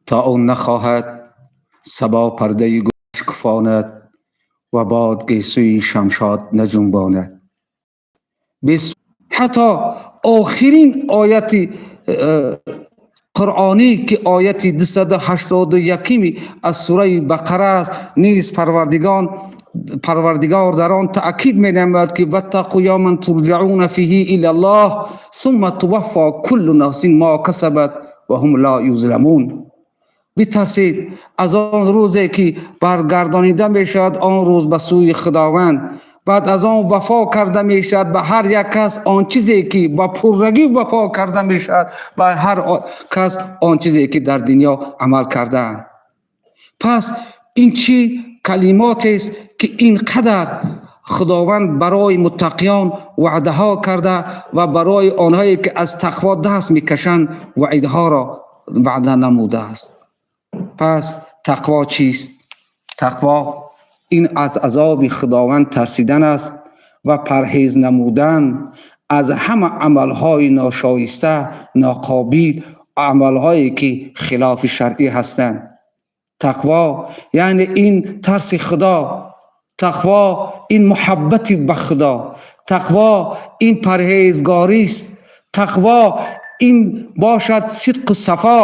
То он нахоҳад сабо пардаи гӯш куфонад ва бод гесӯи Шамшод наҷунбонад. Ҳатто охирин ояти қуръонӣ, ки ояти 281-ми аз сураи Бақара аст, низ Парвардигор дар он таъкид менамояд, ки واتقوا يوما ترجعون فيه إلى الله ثم توفى كل نفس ما كسبت وهم لا يظلمون. Битарсед аз он рӯзе, ки баргардонида мешавад он рӯз ба сӯи Худованд, баъд аз он вафо карда мешавад ба ҳар як кас он чизе ки ба пуррагӣ вафо карда мешавад ба ҳар кас он чизе ки дар дунё амал кардаанд. Пас ин чӣ калимотест, ки ин қадар Худованд барои муттақиён ваъдаҳо карда ва барои онҳое ки аз тақво даст мекашанд, ваъидҳоро ваъда намудааст. Пас тақво чист? Тақво ин аз азоби Худованд тарсидан аст ва парҳез намудан аз ҳама амалҳои ношоиста, ноқобил, амалҳое ки хилофи шаръӣ ҳастанд. Тақво яъне ин тарси Худо, тақво ин муҳаббати ба Худо, тақво ин парҳезгорист, тақво ин бошад сидқу сафо,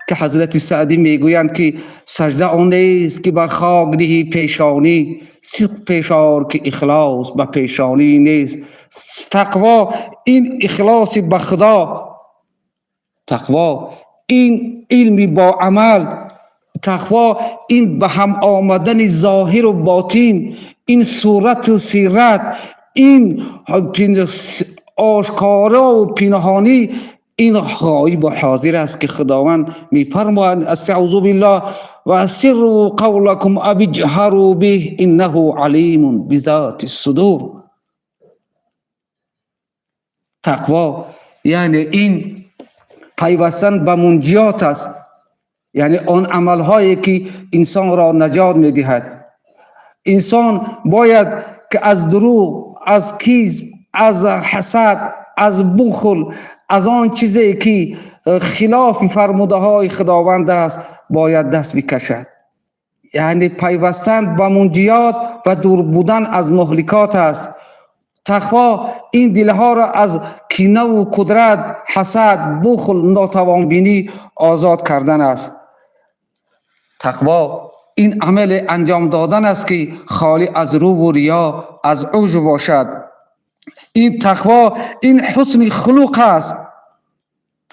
ки ҳазрати Саъдӣ мегӯянд, ки сажда он нест, ки бар хок диҳӣ пешонӣ, сидқ пешор, ки ихлос ба пешонӣ нест. Тақво ин ихлоси ба Худо, тақво ин илми бо амал, тақво ин ба ҳам омадани зоҳиру ботин, ин сурату сират, ин ошкорову пинҳонӣ, ин ғоибу ҳозир аст, ки Худованд мефармояд: أستعوذ بالله وأسروا قولكم أو اجهروا به إنه عليم بذات الصدور. Тақво яъне ин пайвастан ба мунҷиёт аст, яъне он амалҳое ки инсонро наҷот медиҳад. Инсон бояд ки аз дурӯғ, аз кизб, аз ҳасад, аз бухл, аз он чизе ки хилофи фармудаҳои Худованд аст, бояд даст бикашад. Яъне пайвастан ба мунҷиёт ва дур будан аз муҳликот аст. Тақво ин дилҳоро аз кинаву кудрат, ҳасад, бухл, нотавонбинӣ озод кардан аст. Тақво ин амале анҷом додан аст, ки холӣ аз рӯву риё, аз уҷб бошад. Ин тақво ин ҳусни хулуқ аст.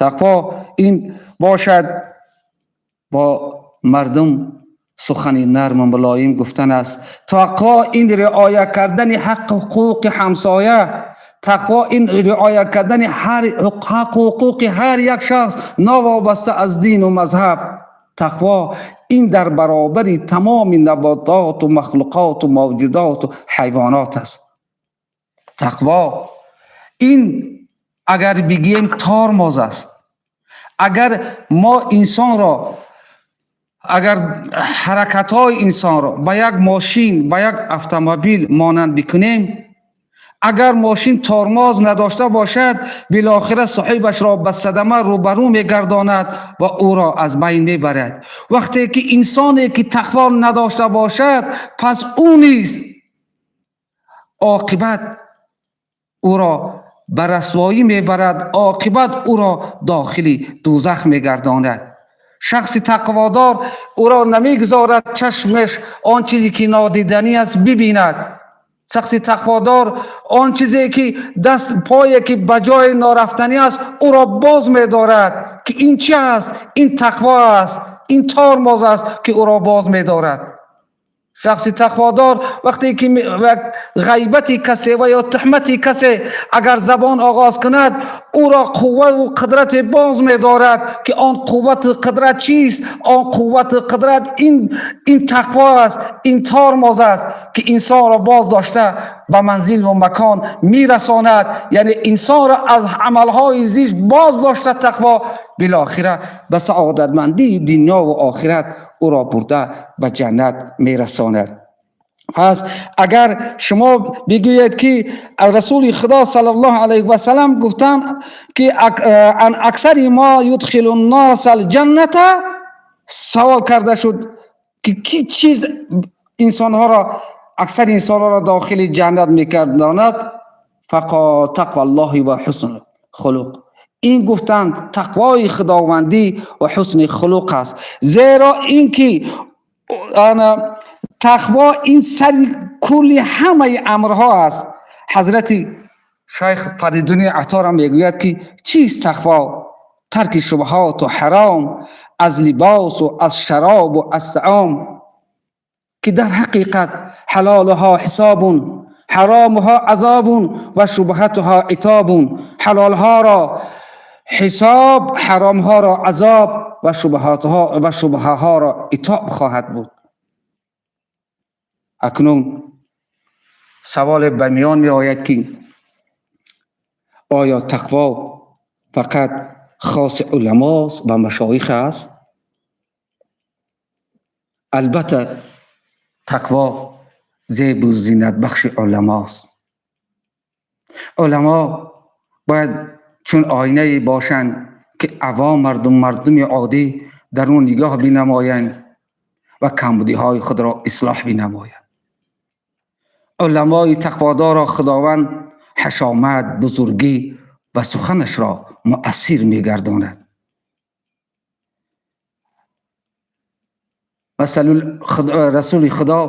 Тақво ин бошад бо мардум сухани нарму мулоим гуфтан аст. Тақво ин риоя кардани ҳаққу ҳуқуқи ҳамсоя, тақво ин риоя кардани ҳаққу ҳуқуқи ҳар як шахс, новобаста аз дину мазҳаб. Тақво ин дар баробари тамоми набототу махлуқоту мавҷудоту ҳайвонот аст. Тақво ин, агар бигӯем, тормоз аст. Агар мо инсонро, агар ҳаракатҳои инсонро ба як мошин, ба як автомобил монанд бикунем, агар мошин тормоз надошта бошад, билохира соҳибашро ба садама рӯбарӯ мегардонад ва ӯро аз байн мебарад. Вақте ки инсоне ки тақво надошта бошад, пас ӯ низ оқибат ӯро ба расвоӣ мебарад, оқибат ӯро дохили дӯзах мегардонад. Шахси тақводор ӯро намегузорад чашмаш он чизе ки нодиданӣ аст бибинад. Шахси тақводор он чизе ки даст пое ки ба ҷои норафтанӣ аст, ӯро боз медорад, ки ин чи аст? Ин тақво аст, ин тормоз аст, ки ӯро боз медорад. Шахси тақводор вақте ки ғайбати касе ва ё туҳмати касе агар забон оғоз кунад, ӯро қувваву қудрате боз медорад, ки он қуввату қудрат чист? Он қуввату қудрат ин тақво аст, ин тормоз аст, ки инсонро боз дошта ба манзилу макон мерасонад. Яъне инсонро аз амалҳои зишт боз дошта тақво билохира ба саодатмандии дунёву охират ӯро бурда ба ҷаннат мерасонад. Пас агар шумо бигӯед, ки Расули Худо саллаллоҳу алайҳи васаллам гуфтанд, ки عن أكثر ما يدخل الناس الجنة, савол карда шуд, ки ки чиз инсонҳоро, аксари инсонҳоро дохили ҷаннат мекардонад? فقال تقوى الله وحسن الخلق. Ин гуфтанд, тақвои худовандӣ ва ҳусни хулуқ аст, зеро ин ки ана тақво ин сари кулли ҳамаи амрҳо аст. Ҳазрати шайх Фаридуни Атора мегӯяд, ки чист тақво? Тарки шубҳоту ҳаром, аз либосу аз шаробу аз таом, ки дар ҳақиқат ҳалолуҳо ҳисобун, ҳаромуҳо азобун ва шубҳатуҳо итобун. Ҳалолҳоро ҳисоб, ҳаромҳоро азоб ва шубҳатҳо ва шубҳаҳоро итоб хоҳад буд. Акнун саволе ба миён меояд, ки оё тақво фақат хоси уламост ва машоих аст? Албатта, тақво зебу зинатбахши уламост. Уламо бояд чун оинае бошанд, ки авом, мардум, мардуми оддӣ дар он нигоҳ бинамоянд ва камбудиҳои худро ислоҳ бинамоянд. Уламои тақводорро Худованд ҳашомат, бузургӣ ва суханашро муассир мегардонад. Расули Худо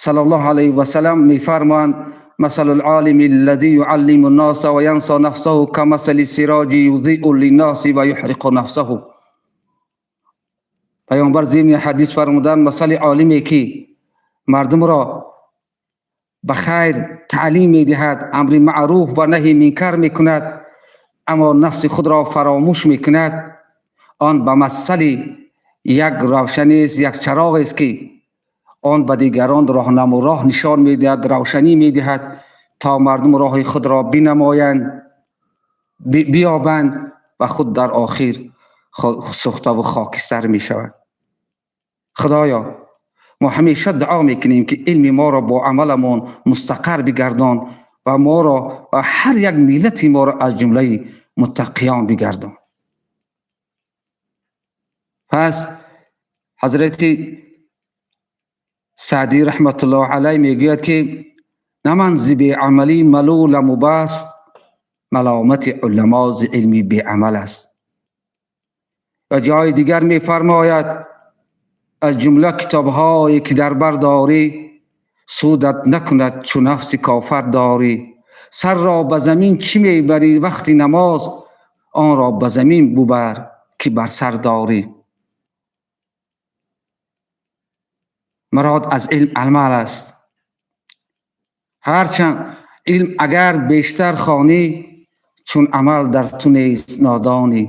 саллаллоҳу алайҳи васаллам мефармоянд: مثل العالم الذي يعلم الناس وينسى نفسه كمثل السراج يضيء للناس ويحرق نفسه. Паёмбар зимни ҳадис фармуданд: масали олиме, ки мардумро ба хайр таълим медиҳад, амри маъруф ва наҳи минкар мекунад, аммо нафси худро фаромӯш мекунад, он ба масали як равшанист, як чароғест, ки он ба дигарон роҳнаму роҳ нишон медиҳад, равшанӣ медиҳад, то мардум роҳи худро бинамоянд, биёбанд ва худ дар охир сӯхтаву хокистар мешаванд. Худоё, мо ҳамеша дуо мекунем, ки илми моро бо амаламон мустақар бигардон ва моро ва ҳар як миллати моро аз ҷумлаи муттақиён бигардон. Пас ҳазрати Саъдӣ раҳматуллоҳ алайҳ мегӯяд, ки на ман зи беамалӣ малуламу бас, маломати уламо зи илми беамал аст. Ва ҷои дигар мефармояд: аз ҷумла китобҳое, ки дар бар дорӣ, судат накунад, чу нафси кофар дорӣ. Сарро ба замин чӣ мебарӣ вақти намоз? Онро ба замин бубар, ки бар сар дорӣ. Мурод аз илм амал аст. Ҳарчанд илм агар бештар хонӣ, чун амал дар ту нест, нодонӣ.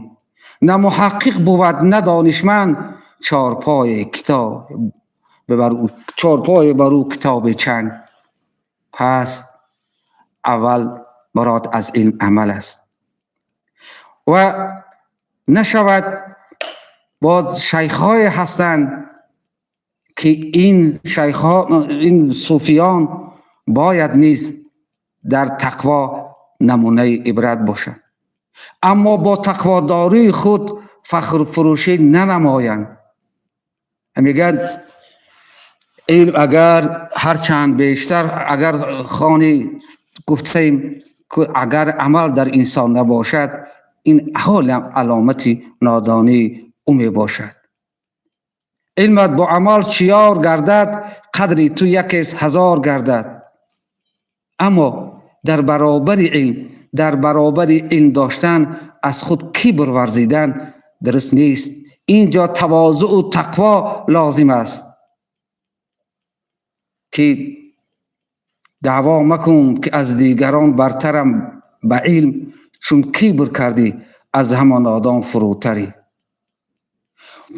На муҳаққиқ бувад, на донишманд, чорпои китоб чорпои бар ӯ китоби чанд. Пас аввал мурод аз илм амал аст. Ва нашавад, боз шайхҳое ҳастанд, ки ин шайхҳо, ин суфиён бояд низ дар тақво намунаи ибрат бошанд, аммо бо тақводории худ фахрфурӯшӣ нанамоянд. Мегӯяд, илм агар ҳарчанд бештар агар хони, гуфтаем, агар амал дар инсон набошад, ин ҳолам аломати нодонии ӯ мебошад. Илмат бо амал чиёр гардад, қадри ту якес ҳазор гардад. Аммо дар баробари илм, дар баробари илм доштан аз худ кибр варзидан дуруст нест. Инҷо тавозӯу тақво лозим аст, ки даъво макун, ки аз дигарон бартарам ба илм, чун кибр кардӣ, аз ҳамон нодон фурӯтарӣ.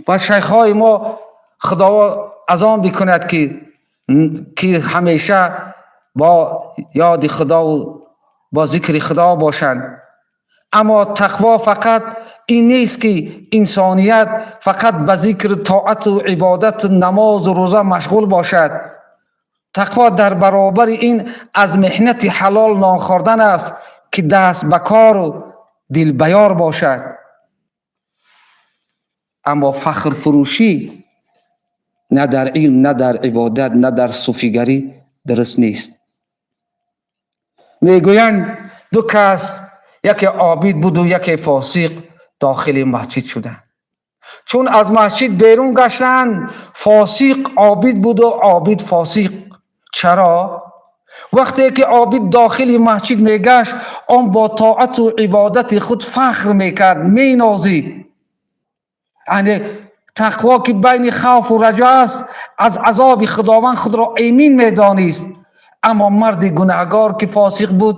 Ва шайхҳои мо, Худо аз он бикунад, ки ҳамеша бо ёди Худову бо зикри Худо бошанд. Аммо тақво фақат ин нест, ки инсоният фақат ба зикр, тоату ибодату намозу рӯза машғул бошад. Тақво дар баробари ин аз меҳнати ҳалол нон хӯрдан аст, ки даст ба кор ва дил ба ёр бошад. Аммо фахрфурӯшӣ на дар илм, на дар ибодат, на дар суфигарӣ дуруст нест. Мегӯянд, ду кас, яке обид буд ва яке фосиқ, дохили масҷид шуданд. Чун аз масҷид берун гаштанд, фосиқ обид буд ва обид фосиқ. Чаро? Вақте ки обид дохили масҷид мегашт, он бо тоату ибодати худ фахр мекард, менозид. Яъне тақво, ки байни хавфу раҷо аст, аз азоби Худованд худро эмин медонист. Аммо марди гунаҳгор, ки фосиқ буд,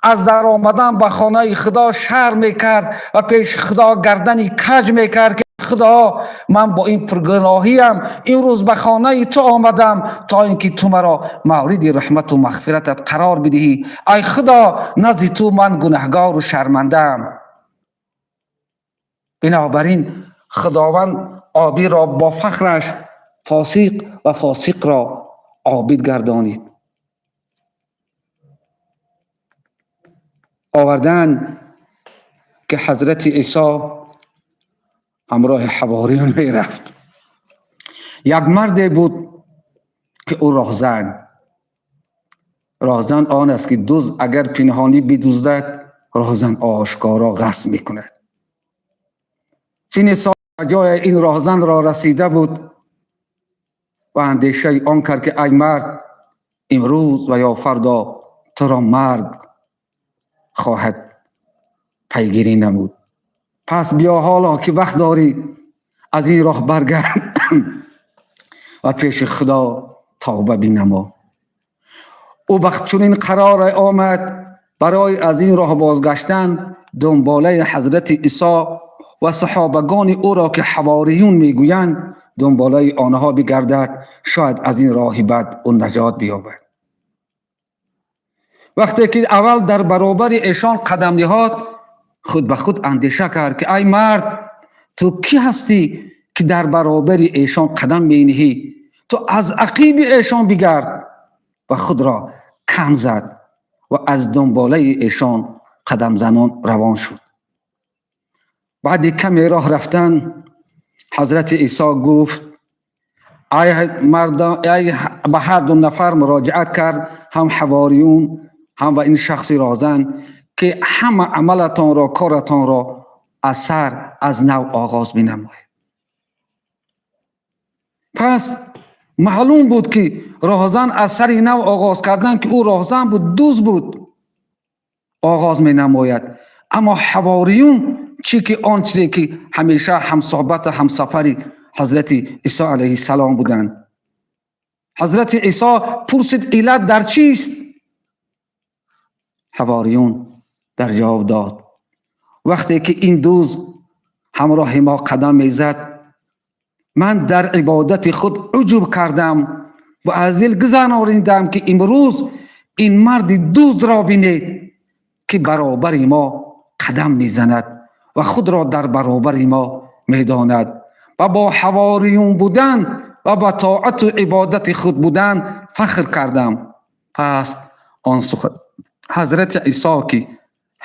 аз даромадан ба хонаи Худо шарм мекард ва пеши Худо гардани каҷ мекард, ки Худо, ман бо ин пургуноҳиям имрӯз ба хонаи ту омадам, то ин ки ту маро мавриди раҳмату мағфиратат қарор бидиҳӣ. Ай Худо, назди ту ман гунаҳгору шармандаам. Бинобар ин Худованд обидро бо фахраш фосиқ ва фосиқро обид гардонид. Оварданд, ки Ҳазрати Исо ҳамроҳи ҳавориён мерафт. Як марде буд, ки ӯ роҳзан. Роҳзан он аст, ки дузд агар пинҳонӣ бидуздад, роҳзан ошкоро ғасб мекунад. Синни сол ҷои ин роҳзанро расида буд ва андешаи он кард, ки ай мард, имрӯз ва ё фардо туро марг хоҳад пайгирӣ намуд. Пас биё, ҳоло ки вақт дорӣ, аз ин роҳ баргард ва пеши Худо тавба бинамо. Ӯ ба чунин қароре омад: барои аз ин роҳ бозгаштан дунболаи Ҳазрати Исо ва саҳобагони ӯро, ки ҳавориюн мегӯянд, дунболаи онҳо бигардад, шояд аз ин роҳи бад ӯ наҷот биёбад. Вақте ки аввал дар баробари эшон қадам ниҳод, худ ба худ андеша кард, ки ай мард, ту кӣ ҳастӣ, ки дар баробари эшон қадам мениҳӣ? Ту аз ақиби эшон бигард. Ва худро кам зад ва аз дунболаи эшон қадамзанон равон шуд. Баъди каме роҳ рафтан Ҳазрати Исо гуфт: ай мардон, ай, ба ҳар ду нафар муроҷиат кард, ҳам ҳавориюн, ҳам ба ин шахси роҳзан, ки ҳама амалатонро, коратонро аз сар, аз нав оғоз бинамоед. Пас маълум буд, ки роҳзан аз сари нав оғоз кардан, ки ӯ роҳзан буд, дузд буд, оғоз менамояд. Аммо ҳавориюн чӣ, ки он чизе ки ҳамеша ҳамсоҳбату ҳамсафари Ҳазрати Исо алайҳиссалом буданд. Ҳазрати Исо пурсид: иллат дар чист? Ҳавориюн дар ҷавоб дод: вақте ки ин дузд ҳамроҳи мо қадам мезад, ман дар ибодати худ уҷуб кардам ва аз дил гузаронидам, ки имрӯз ин марди дуздро бинед, ки баробари мо қадам мезанад ва худро дар баробари мо медонад ва бо ҳавориюн будан ва ба тоату ибодати худ будан фахр кардам. Пас он сухан Ҳазрати Исо, ки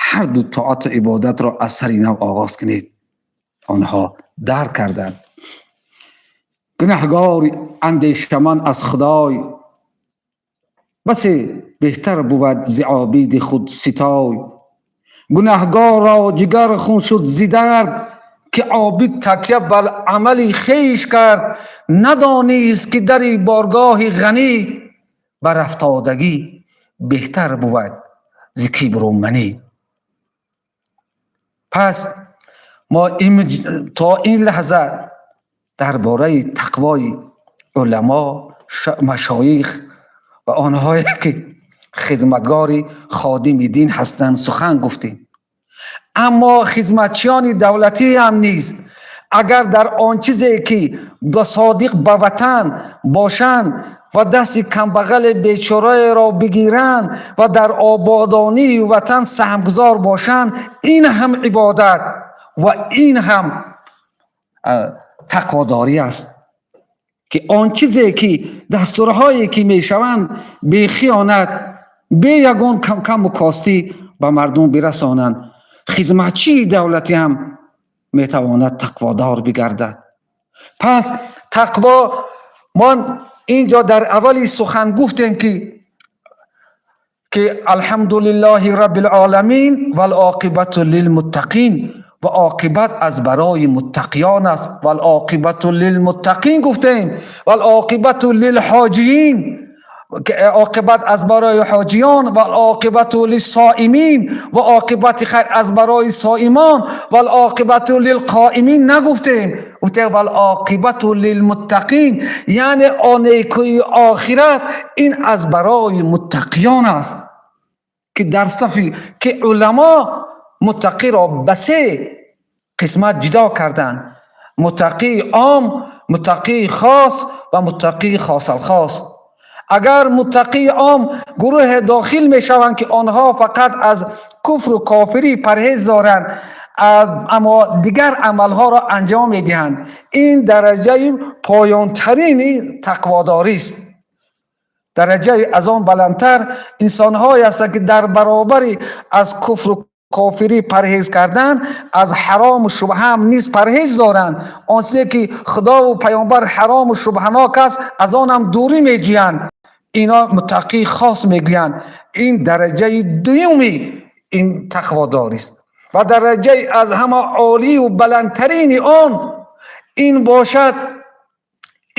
ҳар ду тоату ибодатро аз сари нав оғоз кунед, онҳо дарк карданд. Гунаҳгори андешаманд аз Худой басе беҳтар бувад зи обиди худ ситой. Гунаҳгорро ҷигар хун шуд зи дард, ки обид такя бар амали хеш кард, надонист, ки дари боргоҳи ғанӣ ба рафтодагӣ беҳтар бувад зи кибру манӣ. Пас мо то ин лаҳза дар бораи тақвои уламо, машоих ва онҳое, ки хизматгори ходими дин ҳастанд, сухан гуфтем. Аммо хизматчиёни давлатӣ ҳам низ, агар дар он чизе ки ба содиқ ба ватан бошанд ва дасти камбағали бечораеро бигиранд ва дар ободонии ватан саҳмгузор бошанд, ин ҳам ибодат ва ин ҳам тақводорӣ аст, ки ки он чизе ки дастурҳое ки мешаванд бехиёнат, бе ягон каму костӣ ба мардум бирасонанд. Хизматчии давлатӣ ҳам метавонад тақводор бигардад. Пас тақво, мо инҷо дар аввали сухан гуфтем ки алҳамдулиллоҳи раббил оламин вал оқибату лилмуттақин, ва оқибат аз барои муттақиён аст. Вал оқибату лилмуттақин гуфтем, вал оқибату лилҳоҷиин, оқибат аз барои ҳоҷиён, вал оқибату лиссоимин, ва оқибати хайр аз барои соимон, вал оқибату лилқоимин нагуфтем, гуфтем вал оқибату лилмуттақин, яъне онекӯи охират ин аз барои муттақиён аст, ки дар сафи ки уламо муттақиро ба се қисмат ҷудо карданд: муттақии ом, муттақии хос ва муттақии хосалхос. Агар муттақии ом гурӯҳе дохил мешаванд, ки онҳо фақат аз куфру кофирӣ парҳез доранд, аммо дигар амалҳоро анҷом медиҳанд, ин дараҷаи поёнтарини тақводорист. Дараҷаи аз он баландтар инсонҳое ҳастанд, ки дар баробари аз куфру кофирӣ парҳез кардан, аз ҳарому шубҳа ҳам низ парҳез доранд. Он чизе ки худову паёмбар ҳарому шубҳанок аст, аз он ҳам дурӣ меҷӯянд. Ино муттақии хос мегӯянд. Ин дараҷаи дуюми ин тақводорист. Ва дараҷаи аз ҳама олию баландтарини он ин бошад,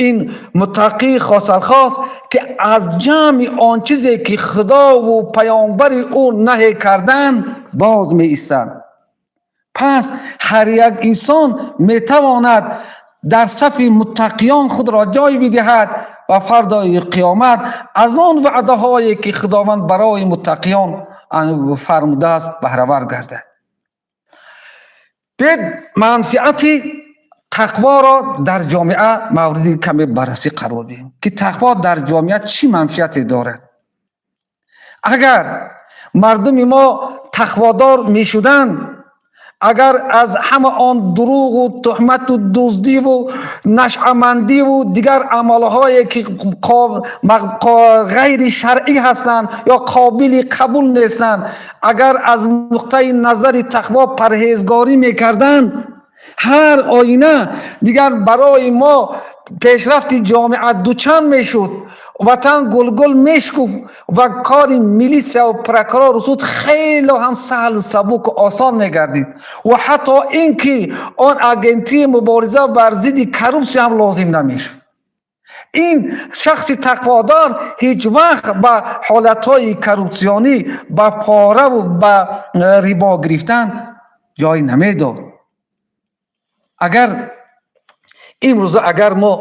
ин муттақии хосалхос, ки аз ҷамъи он чизе ки худову паёмбари ӯ наҳе карданд, боз меистанд. Пас ҳар як инсон метавонад дар сафи муттақиён худро ҷой бидиҳад ва фардои қиёмат аз он ваъдаҳое ки худованд барои муттақиён фармудааст, баҳравар гардад. Биёед, манфиати тақворо дар ҷомеа мавриди каме баррасӣ қарор диҳем, ки тақво дар ҷомеа чӣ манфиате дорад. Агар мардуми мо тақводор мешуданд, агар аз ҳама он дурӯғу туҳмату дуздиву нашъамандиву дигар амалҳое ки ғайри шаръӣ ҳастанд ё қобили қабул нестанд, агар аз нуқтаи назари тақво парҳезгорӣ мекарданд, ҳар оина дигар барои мо пешрафти ҷомеа дучанд мешуд, ватан гулгул мешкуфт ва кори милитсия ва прокурору суд хело ҳам саҳлу сабуку осон мегардид ва ҳатто ин ки он агентии мубориза бар зидди коррупсия ҳам лозим намешуд. Ин шахси тақводор ҳеҷ вақт ба ҳолатҳои коррупсионӣ, ба пораву ба рибо гирифтан ҷой намедод. Агар имрӯза агар мо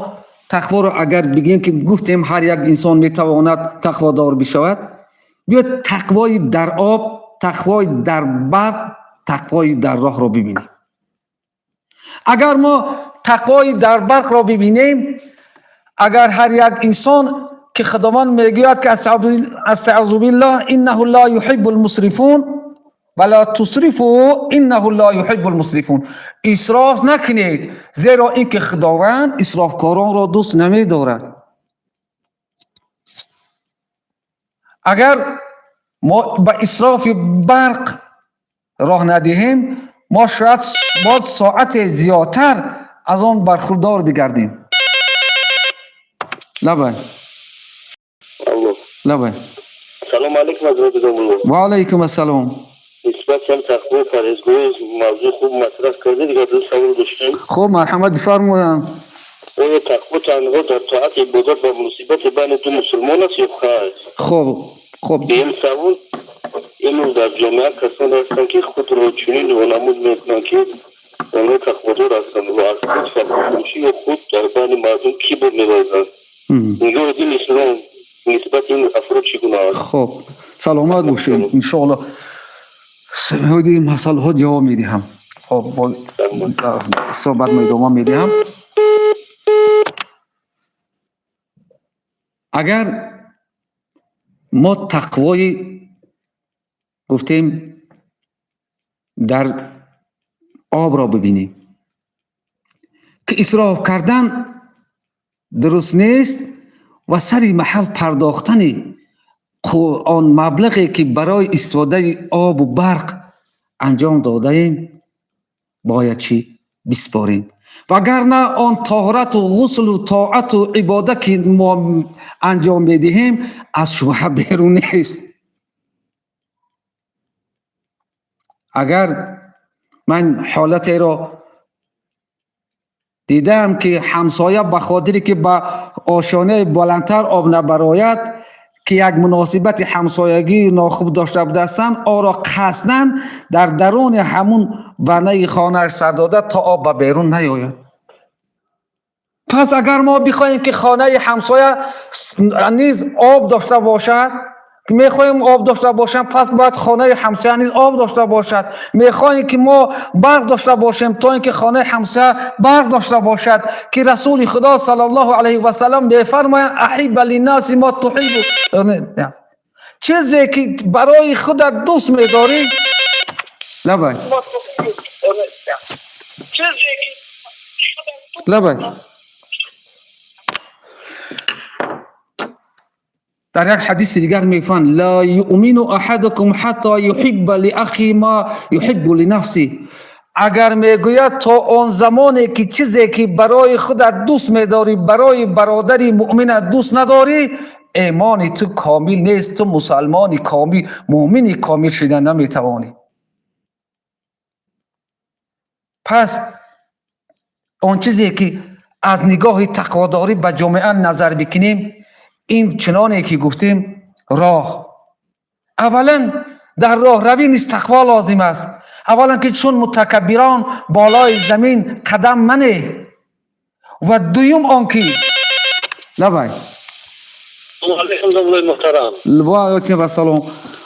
тақворо агар бигӯем, ки гуфтем, ҳар як инсон метавонад тақводор бишавад, биёд тақвои дар об, тақвои дар барқ, тақвои дар роҳро бибинем. Агар мо тақвои дар барқро бибинем, агар ҳар як инсон ки худованд мегӯяд, ки астаъузу биллаҳ, иннаҳу ла юҳиббул мусрифун вала тусрифу иннаҳу ла юҳиббул мусрифун, исроф накунед, зеро ин ки худованд исрофкоронро дӯст намедорад. Агар мо ба исрофи барқ роҳ надиҳем, мо шояд боз соате зиёдтар аз он бархурдор бигардем. Лабай. Алло. Лабай. Салом алейкум, ҳазрати домулло. Ва алайкум ассалом. Нисбат ҳам тақво, парҳезгорӣ мавзӯи хуб матраҳ кардед, дигар ду савол доштем. Хуб, марҳамат, бифармоянд. Оё тақво танҳо дар тоат, ибодат ва муносибати байни ду мусулмон аст ё хайр? Хуб. Дуюм савол: имрӯз дар ҷомеа касоне ҳастанд, ки худро чунин вонамуд мекунанд, ки онҳо тақводор ҳастанд ва аз худ фахрфурӯшӣ ё худ дар байни мардум кибр меварзанд. Нигоҳи дини ислом нисбати ин афрод чӣ гуна аст? Хуб, саломат бошед. Иншоалло, ҳоди масъалаҳо ҷавоб медиҳам. Хоб, суҳбат мо идома медиҳам. Агар мо тақвои гуфтем дар обро бибинем, ки исроф кардан дуруст нест ва сари маҳал пардохтани он маблағе ки барои истифодаи обу барқ анҷом додаем, бояд чӣ биспорем. Вагарна он тоҳарату ғуслу тоату ибодат ки мо анҷом медиҳем, аз шубҳа берун нест. Агар ман ҳолатеро дидаам, ки ҳамсоя ба хотире ки ба ошонаи баландтар об набарояд, ки як муносибати ҳамсоягии нохуб дошта будастанд, оро қасдан дар даруни ҳамун ванаи хонааш сар дода, то об ба берун наёяд. Пас агар мо бихоҳем, ки хонаи ҳамсоя низ об дошта бошад, мехоҳем об дошта бошем, пас бояд хонаи ҳамсоя низ об дошта бошад. Мехоҳем, ки мо барқ дошта бошем, то ин ки хонаи ҳамсоя барқ дошта бошад, ки Расули Худо саллаллоҳу алайҳи васаллам мефармоянд: аҳибба линнаси мо туҳиббу, чизе ки барои худат дӯст медорӣ. Лабай, лабай. Дар як ҳадиси дигар мефармоянд: ла юъмину аҳадукум ҳатто юҳибба лиахи ма юҳиббу линафси. Агар мегӯяд, то он замоне ки чизе ки барои худат дӯст медорӣ, барои бародари муъминат дӯст надорӣ, имони ту комил нест, ту мусалмони комил, муъмини комил шуда наметавонӣ. Пас он чизе ки аз нигоҳи тақводорӣ ба ҷомеа назар бикунем, ин чуноне ки гуфтем, роҳ. Аввалан дар роҳравӣ низ тақво лозим аст. Аввалан ки чун мутакаббирон болои замин қадам манеҳ, ва дуюм он ки лабай. Алейкум, домлаи муҳтарам. Ва алайкум ассалом.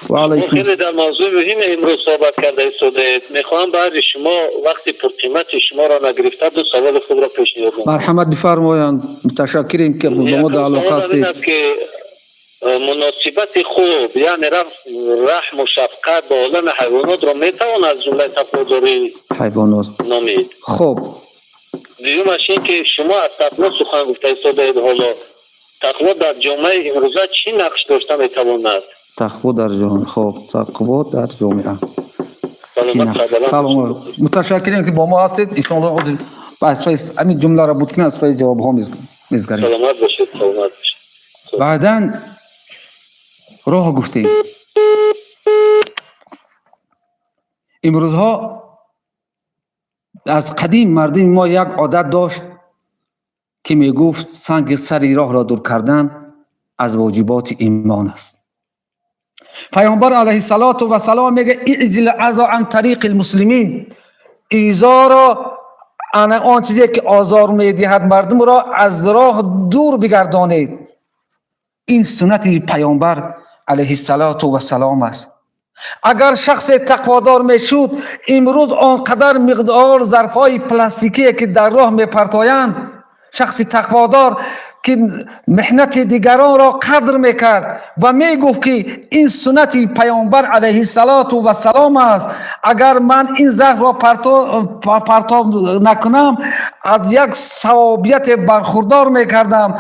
Ва алайкум. Хеле дар мавзӯи муҳиме имрӯз суҳбат карда истодаед. Мехоҳам баъди шумо вақти пурқимати шуморо нагирифта ду саволи худро пешниҳод намоям. Марҳамат, бифармоянд. Муташаккирем, ки ба мо алоқа ҳастед. Ки муносибати хуб, яъне раҳму шафқат ба олами ҳайвонотро метавон аз ҷумлаи тақводорӣ ҳайвонот номид? Хуб. Дуюмаш ин ки шумо аз тақво сухан гуфта истодаед. Ҳоло тақво дар ҷомеаи имрӯза чӣ нақш дошта метавонад? Тақво дар ҷомеа. Хуб, тақво дар ҷомеа. Салом, муташаккирем, ки бо мо ҳастед. Иншоалло, ҳозир аз паи ҳамин ҷумларо буд кунем, аз паи ҷавобҳо мезгарем. Саломат бошед, саломат бошед. Баъдан роҳ гуфтем. Имрӯзҳо аз қадим мардуми мо як одат дошт, ки мегуфт, санги сари роҳро дур кардан аз воҷиботи имон аст. Пайғамбар алайҳиссалоту вассалом мегӯяд: иъзил азо ан тариқи лмуслимин. Изоро, ана он чизе ки озор медиҳад мардумро, аз роҳ дур бигардонед. Ин суннати пайғамбар алайҳиссалоту вассалом аст. Агар шахсе тақводор мешуд, имрӯз он қадар миқдор зарфҳои пластикие ки дар роҳ мепартоянд, шахси тақводор ки меҳнати дигаронро қадр мекард ва мегуфт, ки ин суннати пайғамбар алайҳиссалоту вассалом аст, агар ман ин зарфро партоб накунам, аз як савобияте бархурдор мекардам.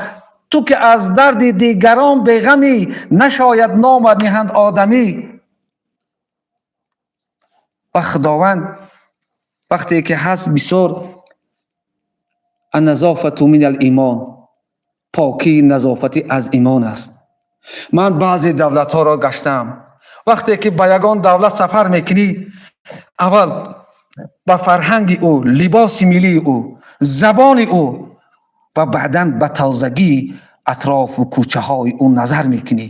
Ту ки аз дарди дигарон беғамӣ, нашояд номат ниҳанд одамӣ. Ва Худованд вақте ки ҳаст бисёр анназофату мин ал-имон, покии назофатӣ аз имон аст. Ман баъзе давлатҳоро гаштам. Вақте ки ба ягон давлат сафар мекунӣ, аввал ба фарҳанги ӯ, либоси миллии ӯ, забони ӯ ва баъдан ба тозагии атрофу кӯчаҳои ӯ назар мекунӣ.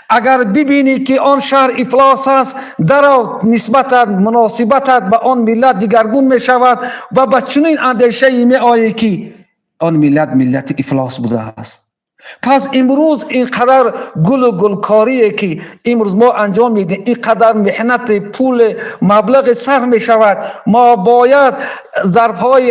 Агар бибинӣ, ки он шаҳр ифлос аст, дарав, нисбатат, муносибатат ба он миллат дигаргун мешавад ва ба чунин андешае меоӣ, ки он миллат миллати ифлос будааст. Пас имрӯз ин қадар гулу гулкорие ки имрӯз мо анҷом медиҳем, ин қадар меҳнати, пули, маблағе сарф мешавад, мо бояд зарфҳои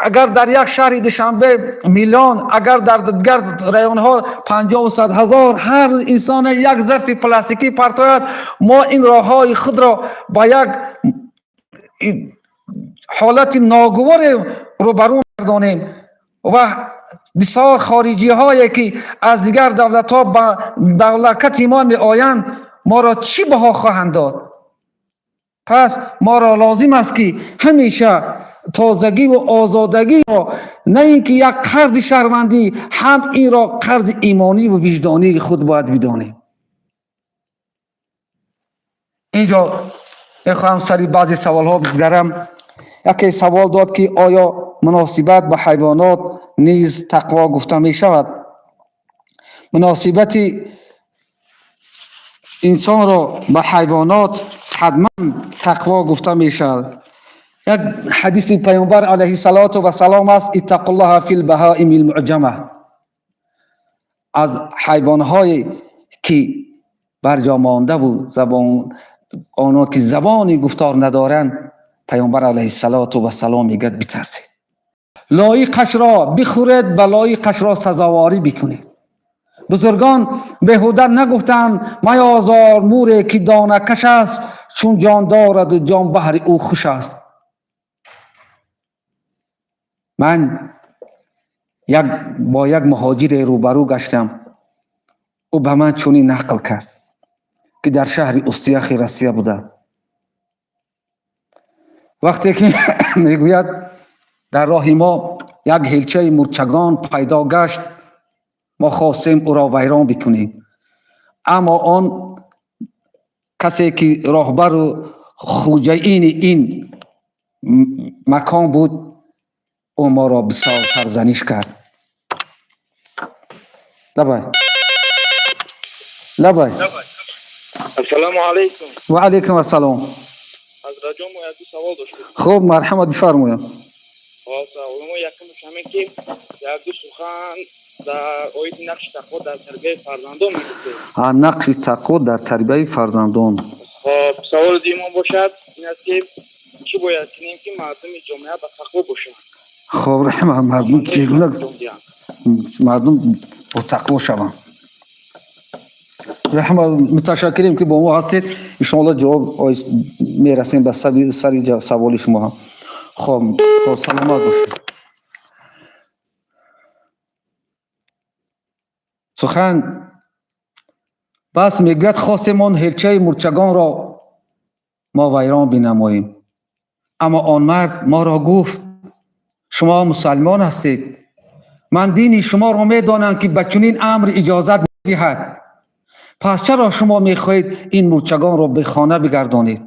агар дар як шаҳри Душанбе миллион, агар дар дигар районҳо 50-у 100 ҳазор, ҳар инсон як зарфи пластикӣ партояд, мо ин роҳҳои худро ба як ҳолати ногуворе рӯбарӯ мегардонем. Ва бисёр хориҷиҳое ки аз дигар давлатҳо ба мамлакати мо меоянд, моро чӣ баҳо хоҳанд дод? Пас моро лозим аст, ки ҳамеша тозагӣ ва озодагиро на ин ки як қарзи шаҳрвандӣ, ҳам инро қарзи имонӣ ва виҷдонии худ бояд бидонем. Инҷо мехоҳам сари баъзе саволҳо бизгарам. Яке савол дод, ки оё муносибат ба ҳайвонот низ тақво гуфта мешавад? Муносибати инсонро ба ҳайвонот ҳатман тақво гуфта мешавад. Як ҳадиси Паёмбар алайҳиссалоту вассалом аст: иттақуллоҳа фил баҳоимил муъҷама. Аз ҳайвонҳое ки барҷо мондаву забон, онҳо ки забони гуфтор надоранд, Паёмбар алайҳиссалоту вассалом мегӯяд: битарсед, лоиқашро бихӯред ва лоиқашро сазоворӣ бикунед. Бузургон беҳуда нагуфтанд: меозор муре ки донакаш аст, чун ҷон дораду ҷон баҳри ӯ хуш аст. Ман як бо як муҳоҷире рӯбарӯ гаштам. Ӯ ба ман чунин нақл кард, ки дар шаҳри Устияхи Россия буда. Вақте ки, мегӯяд, дар роҳи мо як ҳелчаи мурчагон пайдо гашт, мо хостем ӯро вайрон бикунем, аммо он касе ки роҳбару хуҷаини ин макон буд, ӯ моро бисёр сарзаниш кард. Лабай, лабай. Ассалому алайкум. Ва алайкум ассалом. Ҳазратҷон, мо як ду савол доштем. Хуб, марҳамат, бифармоям. Саволи мо якумаш ҳамин, ки як ду сухан дар оиди нақши тақво дар тарбияи фарзандон мегуфтед. Нақши тақво дар тарбияи фарзандон. Хоб, саволи дуюмон бошад ин аст, ки чӣ бояд кунем, ки мардуми ҷомеа ба тақво бошанд? Хоб, раҳмат. Мардум чӣ гуна мардум бо тақво шаванд? Раҳмат, муташаккирем, ки бо мо ҳастед. Иншоалло, ҷавоб мерасем ба сари саволи шумо ҳам. Хоб, саломат бошед. Сухан бас, мегӯяд, хостем он ҳелчаи мурчагонро мо вайрон бинамоем, аммо он мард моро гуфт: шумо мусалмон ҳастед, ман дини шуморо медонам, ки ба чунин амр иҷозат медиҳад, пас чаро шумо мехоҳед ин мурчагонро бехона бигардонед?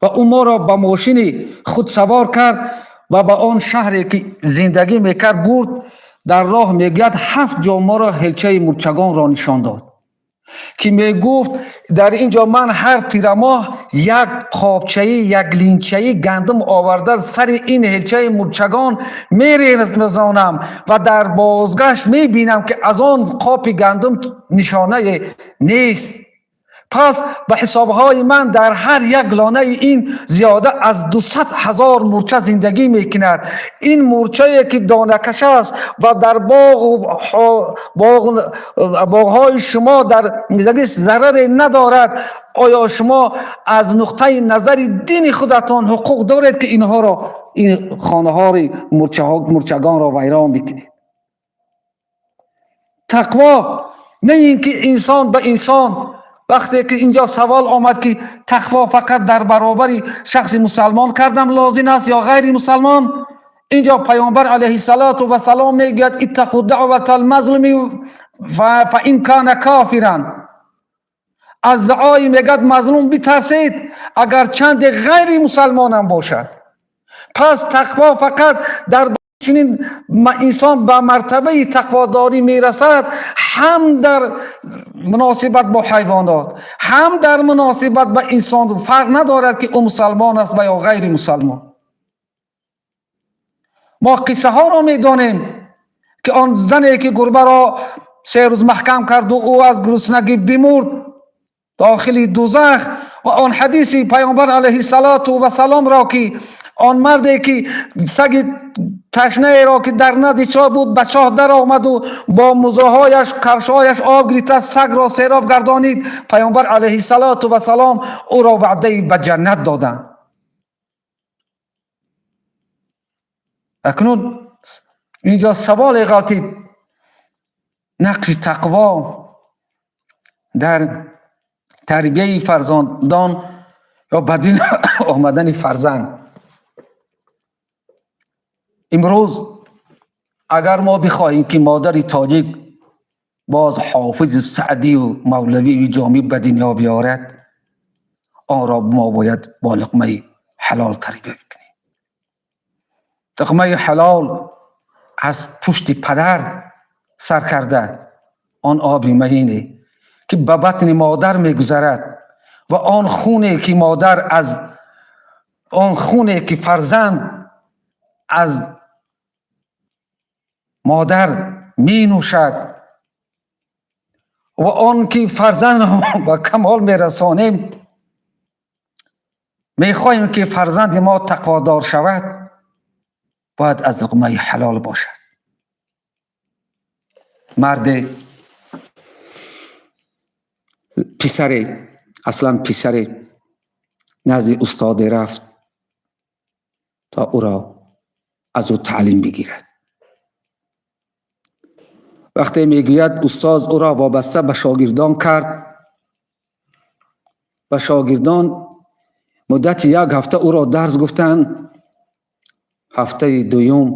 Ва ӯ моро ба мошини худ савор кард ва ба он шаҳре ки зиндагӣ мекард бурд. Дар роҳ, мегӯяд, ҳафт ҷо моро ҳелчаи мурчагонро нишон дод, ки мегуфт: дар ин ҷо ман ҳар тирамоҳ як қобчаи, як линчаи гандум оварда сари ин ҳелчаи мурчагон мерезонам ва дар бозгашт мебинам, ки аз он қопи гандум нишонае нест. Пас ба ҳисобҳои ман дар ҳар як лонаи ин зиёда аз 200 000 мурча зиндагӣ мекунад. Ин мурчае ки донакаш аст ва дар боғҳои шумо дар зиндагӣ зараре надорад, оё шумо аз нуқтаи назари дини худатон ҳуқуқ доред, ки инҳоро, ин хонаҳои мурчагонро вайрон бикунед? Тақво на ин ки инсон ба инсон. Вақте ки инҷо савол омад, ки тақво фақат дар баробари шахси мусалмон кардам лозим аст ё ғайри мусалмон, инҷо Паёмбар алайҳиссалоту вассалом мегӯяд: иттақу даъватал мазлуми фа ин кана кофиран. Аз дуои, мегӯяд, мазлум битарсед, агар чанде ғайри мусалмонам бошад. Пас тақво фақат дар чунин инсон ба мартабаи тақводорӣ мерасад ҳам дар муносибат бо ҳайвонот, ҳам дар муносибат ба инсон, фарқ надорад, ки ӯ мусалмон аст ва ё ғайри мусалмон. Мо қиссаҳоро медонем, ки он зане ки гурбаро 3 рӯз маҳкам карду ӯ аз гуруснагӣ бимурд дохили дузах, ва он ҳадиси Паёмбар алайҳиссалоту вассаломро, ки он марде ки саги ташнаеро, ки дар назди чоҳ буд, ба чоҳ даромаду бо музоҳояш, кавшҳояш об гирифта, сагро сероб гардонид, Паёмбар алайҳиссалоту вассалом ӯро ваъдаи ба ҷаннат доданд. Акнун Инҷо саволе ғалтид: нақши тақво дар тарбияи фарзандон ё ба дин омадани фарзанд. Имрӯз агар мо бихоҳем, ки модари тоҷик боз Ҳофизи Саъдию Мавлавию Ҷомӣ ба дунё биёрад, онро мо бояд бо луқмаи ҳалол тарбия бикунем. Луқмаи ҳалол аз пушти падар сар карда, он оби маҳине, ки ба батни модар мегузарад, ва он хуне, ки модар аз он хуне, ки фарзанд аз модар менӯшад, ва он ки фарзандро ба камол мерасонем, мехоҳем, ки фарзанди мо тақводор шавад, бояд аз луқмаи ҳалол бошад. Марде, писаре, аслан писаре назди устоде рафт, то ӯро аз ӯ таълим бигирад. Вақте, мегӯяд, устоз ӯро вобаста ба шогирдон кард, ба шогирдон муддати як ҳафта ӯро дарс гуфтанд. Ҳафтаи дуюм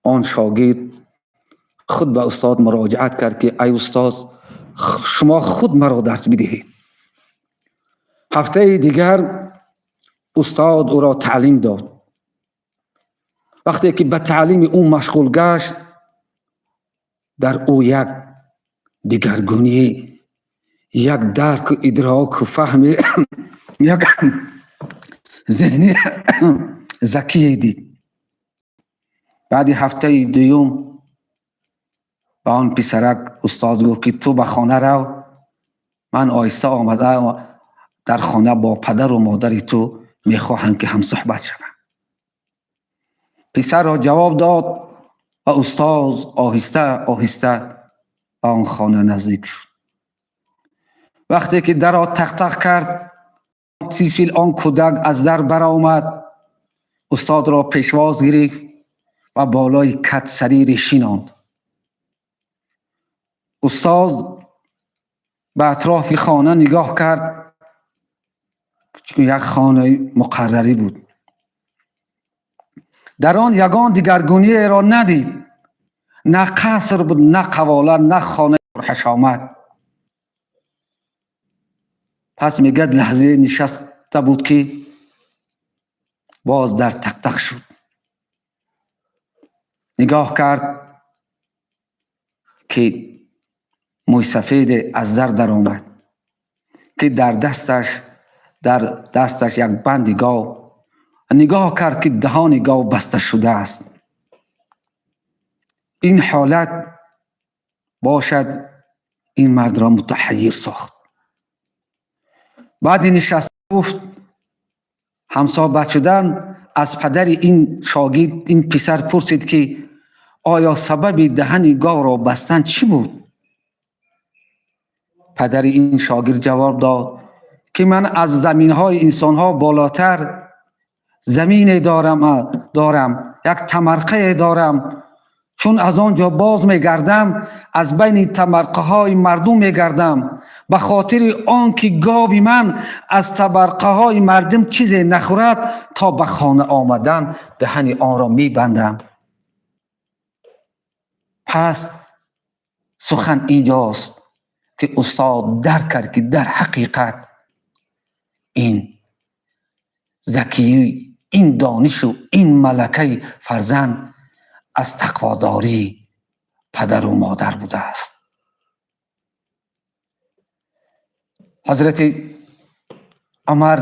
он шогирд худ ба устод муроҷиат кард, ки ай устоз, шумо худ маро дарс бидиҳед. Ҳафтаи дигар устод ӯро таълим дод. Вақте ки ба таълими ӯ машғул гашт, дар ӯ як дигаргунӣ, як дарку идроку фаҳми, як зеҳни закие дид. Баъди ҳафтаи дуюм ба он писарак устоз гуфт, ки ту ба хона рав, ман оҳиста омада дар хона бо падару модари ту мехоҳам, ки ҳамсуҳбат шавам. Писарро ҷавоб дод ва устоз оҳиста оҳиста ба он хона наздик шуд. Вақте ки дарро тақтақ кард, тифл, он кӯдак аз дар баромад, устодро пешвоз гирифт ва болои кат сарире шинонд. Устоз ба атрофи хона нигоҳ кард, як хонаи муқаррарӣ буд. Дар он ягон дигаргуниеро надид: на қаср буд, на қавола, на хонаи пурҳашомат. Пас, мегӯяд, лаҳзае нишаста буд, ки боз дар тақтақ шуд. Нигоҳ кард, ки мӯйсафеде аз дар даромад, ки дар дасташ як банди гов. Нигоҳ кард, ки даҳони гов баста шудааст. Ин ҳолат бошад ин мардро мутаҳаййир сохт. Баъди нишаст гуфт, ҳамсоҳбат шудан, аз падари ин шогирд, ин писар пурсид, ки оё сабаби даҳани говро бастан чӣ буд? Падари ин шогирд ҷавоб дод, ки ман аз заминҳои инсонҳо болотар замине дорам, як тамарқае дорам. Чун аз он ҷо боз мегардам, аз байни табақаҳои мардум мегардам. Ба хотири он ки гови ман аз табақаҳои мардум чизе нахӯрад, то ба хона омадан даҳани онро мебандам. Пас сухан инҷост, ки устод дарк кард, ки дар ҳақиқат ин закӣ, ин донишу ин малакаи фарзанд аз тақводории падару модар будааст. Ҳазрати Умар,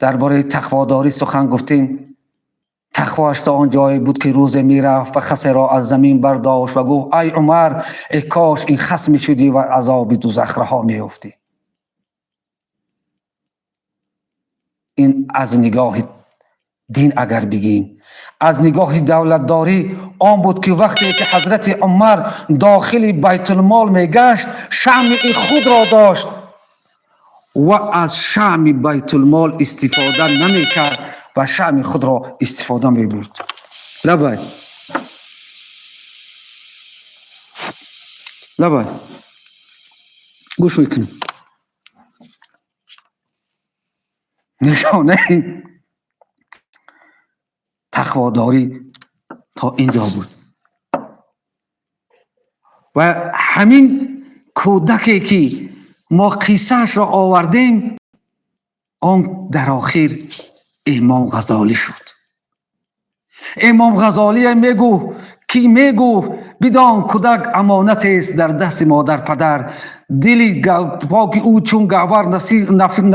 дар бораи тақводорӣ сухан гуфтем, тақвоаш то он ҷое буд, ки рӯзе мерафт ва хасеро аз замин бардошт ва гуфт: «Ай Умар, эй кош ин хас мешудӣ ва азоби дузах раҳо меёфтӣ». Ин аз нигоҳи дин агар бигем, аз нигоҳи давлатдорӣ он буд, ки вақте ки ҳазрати Умар дохили Байтулмол мегашт, шамъи худро дошт ва аз шамъи Байтулмол истифода намекард ва шамъи худро истифода мебурд. Лабай, лабай, гӯш мекунем. Нишонаи тақводорӣ то инҷо буд ва ҳамин кӯдаке ки мо қиссаашро овардем, он дар охир Имом Ғазолӣ шуд. Имом Ғазолие мегуфт, ки мегуфт: бидон, кӯдак амонатест дар дасти модар падар, дили поки ӯ чун гавҳар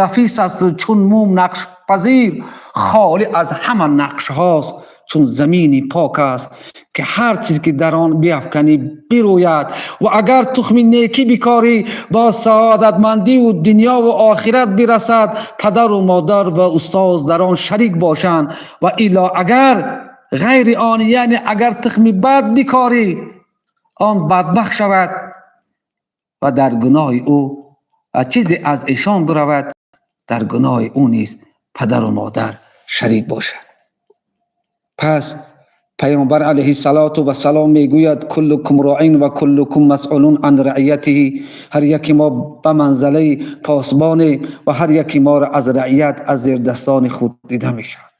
нафис аст, чун мум нақшпазир, холӣ аз ҳама нақшҳост, чун замини пок аст, ки ҳар чиз ки дар он биафканӣ бирӯяд, ва агар тухми некӣ бикорӣ, бо саодатмандиву дунёву охират бирасад, падару модар ва устоз дар он шарик бошанд, ва илло агар ғайри он, яъне агар тухми бад бикорӣ, он бадбахт шавад ва дар гуноҳи ӯ чизе аз эшон биравад, дар гуноҳи ӯ низ падару модар шарик бошад. Пас паёмбар алайҳиссалоту вассалом мегӯяд: куллукум роин ва куллукум масъулун ан раиятиҳи. Ҳар яке мо ба манзалаи посбоне ва ҳар яке моро аз раият, аз зердастони худ дида мешавад.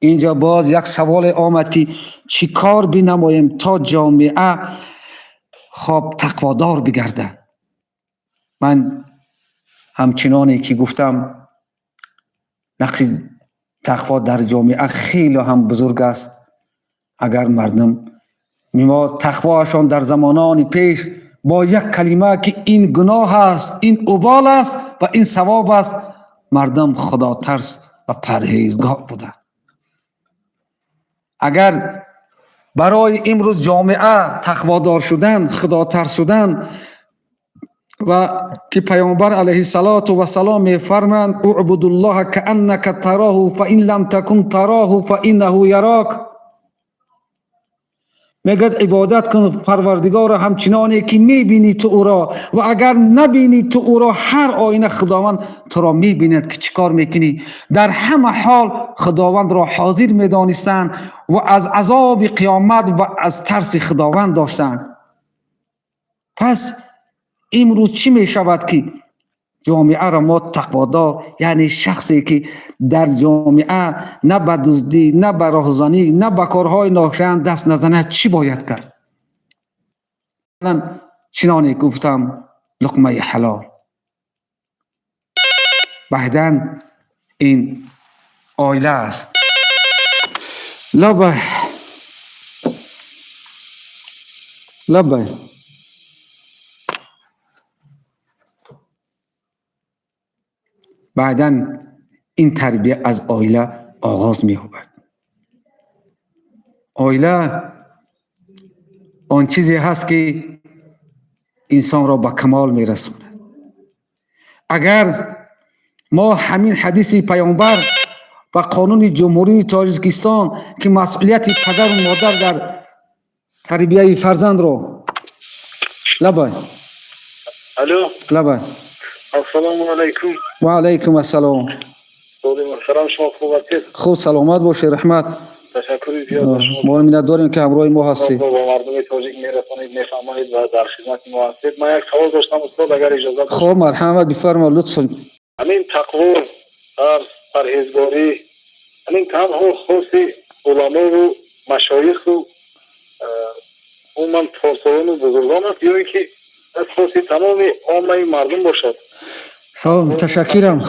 Инҷо боз як саволе омад, ки чӣ кор бинамоем, то ҷомеа хоб тақводор бигардад? Ман ҳамчуноне ки гуфтам, нақши тақво дар ҷомеа хеле ҳам бузург аст. Агар мардум мо тақвоашон дар замонони пеш бо як калима, ки ин гуноҳ аст, ин убол аст ва ин савоб аст, мардум худотарс ва парҳезгор буданд. Агар барои имрӯз ҷомеа тақводор шудан, худотарс шудан, ва ки паёмбар алайҳиссалоту вассалом мефармоянд: уъбудуллоҳа кааннака тароҳу фаин лам такун тароҳу фаиннаҳу ярок. Мегӯяд: ибодат кун Парвардигорро ҳамчуноне ки мебинӣ ту ӯро, ва агар набинӣ ту ӯро, ҳар оина Худованд туро мебинад, ки чӣ кор мекунӣ. Дар ҳама ҳол Худовандро ҳозир медонистанд ва аз азоби қиёмат ва аз тарси Худованд доштанд. Пас имрӯз чӣ мешавад, ки ҷомеаро мо тақводор, яъне шахсе ки дар ҷомеа на ба дуздӣ, на ба роҳзанӣ, на ба корҳои ношоянд даст назанад, чӣ бояд кард? Чуноне гуфтам, луқмаи ҳалол, баъдан ин оила аст. Лабай, лабай. Баъдан ин тарбия аз оила оғоз меёбад. Оила он чизе ҳаст, ки инсонро ба камол мерасонад. Агар мо ҳамин ҳадиси паёмбар ва қонуни Ҷумҳурии Тоҷикистон, ки масъулияти падару модар дар тарбияи фарзандро. Лабай. Алло. Лабай. Ассалому алайкум. Ва алайкум ассалом. Устоди муҳтарам, шумо хуб ҳастед? Хуб, саломат бошед, раҳмат. Ташаккури зиёд ба шумо. Мо миннатдорем, ки ҳамроҳи мо ҳастед. Ба мардуми тоҷик мерасонед, мефаҳмонед ва дар хизмати мо ҳастед. Ман як савол доштам, устод, агар иҷозат. Хуб, марҳамат, бифармо, лутфан. Ҳамин тақво, тарс, парҳезгорӣ, ҳамин танҳо хоси уламову машоиху умуман порсоёну бузургон аст ё ин ки аз хоси тамоми оммаи мардум бошад? Салом, ташаккурам.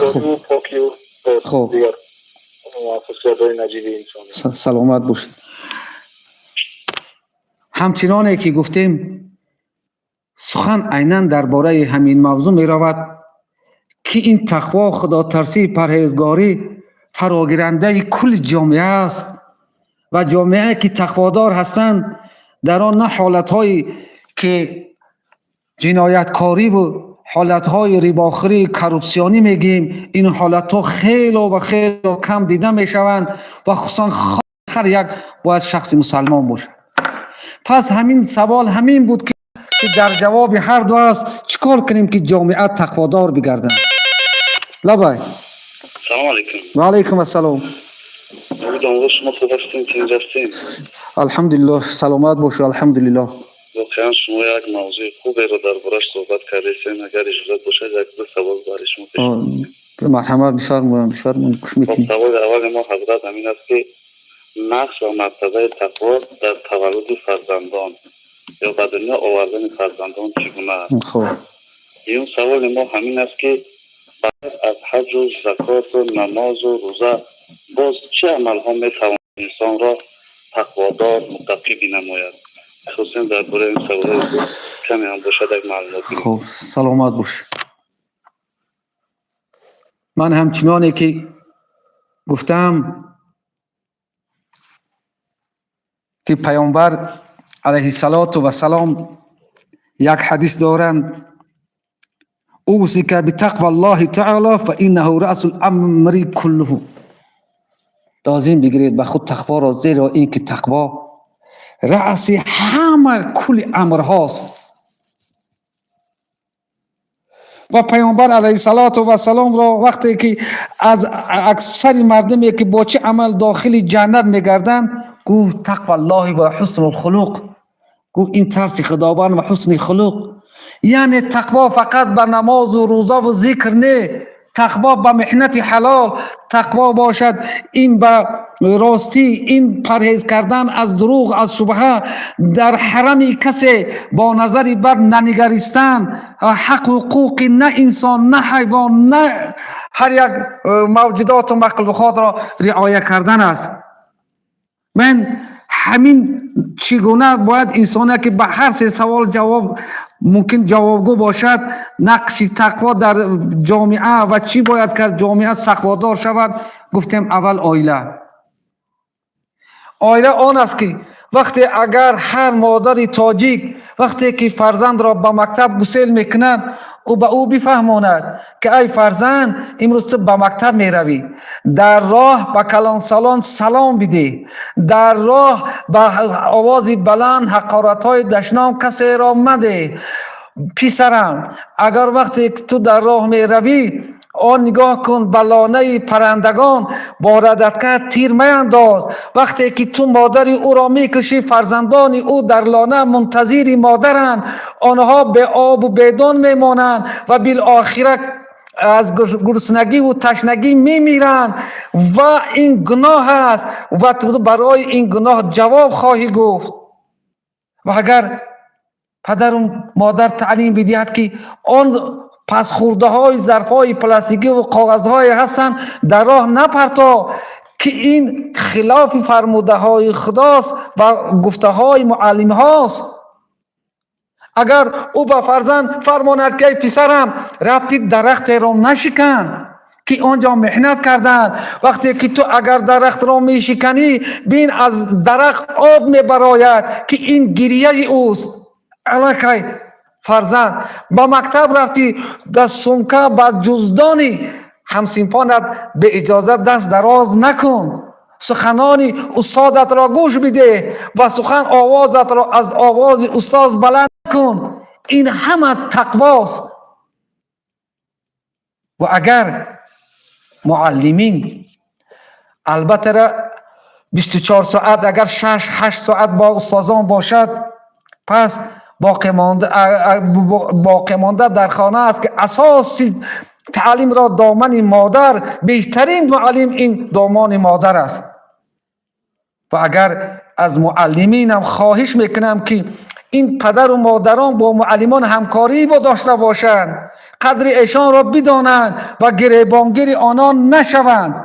Покию хуб. Дигар хусусиятҳои наҷиби инсонӣ. Саломат бошед. Ҳамчуноне ки гуфтем, сухан айнан дар бораи ҳамин мавзӯъ меравад, ки ин тақво, худотарсӣ, парҳезгорӣ фарогирандаи кулли ҷомеа аст ва ҷомеае ки тақводор ҳастанд, дар он на ҳолатҳое ки ҷинояткориву ҳолатҳои рибохӯрӣ, коррупсионӣ мегӯем, ин ҳолатҳо хело ва хело кам дида мешаванд ва хусусан ҳар як бояд шахси мусалмон бошад. Пас ҳамин савол ҳамин буд, ки дар ҷавоби ҳар ду аст: чӣ кор кунем, ки ҷомеа тақводор бигардад? Лабай. Салому алайкум. Ва алайкум ассалом. Домла, шумо хуб ҳастем, тинҷ ҳастем? Алҳамдулиллоҳ, саломат бошу, алҳамдулиллоҳ. Воқеан, шумо як мавзӯи хуберо дар бораш суҳбат кардесен. Агар иҷозат бошад, як ду савол барои шумо пеш. Марҳамат, бифармоям, бифармоем, гӯш Хоб, мекунем. Саволи аввали мо, ҳазрат, ҳамин аст, ки нақш ва мартабаи тақво дар таваллуди фарзандон ё ба дунё овардани фарзандон чӣ гуна аст? Хоб. Дуюм саволи мо ҳамин аст, ки баъд аз ҳаҷу закоту намозу рӯза боз чӣ амалҳо метавонад инсонро тақводор, муттақӣ бинамояд? Хусусан дар бораи ин саволҳои каме ҳам бошад, як маълумот бидиҳед. Хоб, саломат бош. Ман ҳамчуноне ки гуфтам, ки паёмбар алайҳиссалоту вассалом як ҳадис доранд: أوصيك بتقوى الله تعالى فإنه رأس الأمر كله. Лозим бигиред ба худ тақворо, зеро ин ки тақво раъси ҳама кулли амрҳост. Ва паёмбар алайҳиссалоту вассаломро вақте ки аз аксари мардуме ки бо чӣ амал дохили ҷаннат мегарданд, гуфт: تقوى الله وحسن الخلق. Гуфт: ин тарси худованд ва ҳусни хулуқ. Яъне тақво фақат ба намозу рӯзаву зикр не, тақво ба меҳнати ҳалол, тақво бошад ин ба ростӣ, ин парҳез кардан аз дурӯғ, аз шубҳа, дар ҳарами касе бо назари бад нанигаристан, ҳақ ҳуқуқи на инсон, на ҳайвон, на ҳар як мавҷудоту махлуқотро риоя кардан аст. Ман ҳамин чӣ гуна бояд инсоне ки ба ҳар се савол ҷавоб мумкин ҷавобгӯ бошад, нақши тақво дар ҷомеа ва чӣ бояд кард ҷомеа тақводор шавад? Гуфтем, аввал оила. Оила он аст, ки вақте агар ҳар модари тоҷик вақте ки фарзандро ба мактаб гусел мекунад, ӯ ба ӯ бифаҳмонад, ки ай фарзанд, имрӯз ту ба мактаб меравӣ, дар роҳ ба калонсолон салом бидеҳ, дар роҳ ба овози баланд ҳақоратҳои дашном касеро мадеҳ. Писарам, агар вақте ту дар роҳ меравӣ, он нигоҳ кун ба лонаи паррандагон, бо радатка тир маяндоз. Вақте ки ту модари ӯро мекушӣ, фарзандони ӯ дар лона мунтазири модаранд, онҳо беобу бедон мемонанд ва билохира аз гуруснагиву ташнагӣ мемиранд ва ин гуноҳ аст ва ту барои ин гуноҳ ҷавоб хоҳӣ гуфт. Ва агар падару модар таълим бидиҳад, ки он пасхӯрдаҳои зарфҳои пластикиву коғазҳое ҳастанд, дар роҳ напарто, ки ин хилофи фармудаҳои худост ва гуфтаҳои муаллимҳост. Агар ӯ ба фарзанд фармонад, ки эй писарам, рафти дарахтеро нашикан, ки он ҷо меҳнат карданд. Вақте ки ту агар дарахтро мешиканӣ, бин, аз дарахт об мебарояд, ки ин гирияи ӯст. Аллакай фарзанд ба мактаб рафтӣ, дар сумка ба ҷуздони ҳамсинфонат беиҷозат даст дароз накун, суханони устодатро гӯш бидеҳ ва сухан овозатро аз овози устоз баланд кун. Ин ҳама тақвост. Ва агар муаллимин, албатта, 24 соат, агар 6-8 соат бо устозон бошад, пас боқимонда дар хона аст, ки асоси таълимро домани модар, беҳтарин муаллим ин домони модар аст. Ва агар аз муаллиминам хоҳиш мекунам, ки ин падару модарон бо муаллимон ҳамкорӣ дошта бошанд, қадри эшонро бидонанд ва гиребонгири онон нашаванд.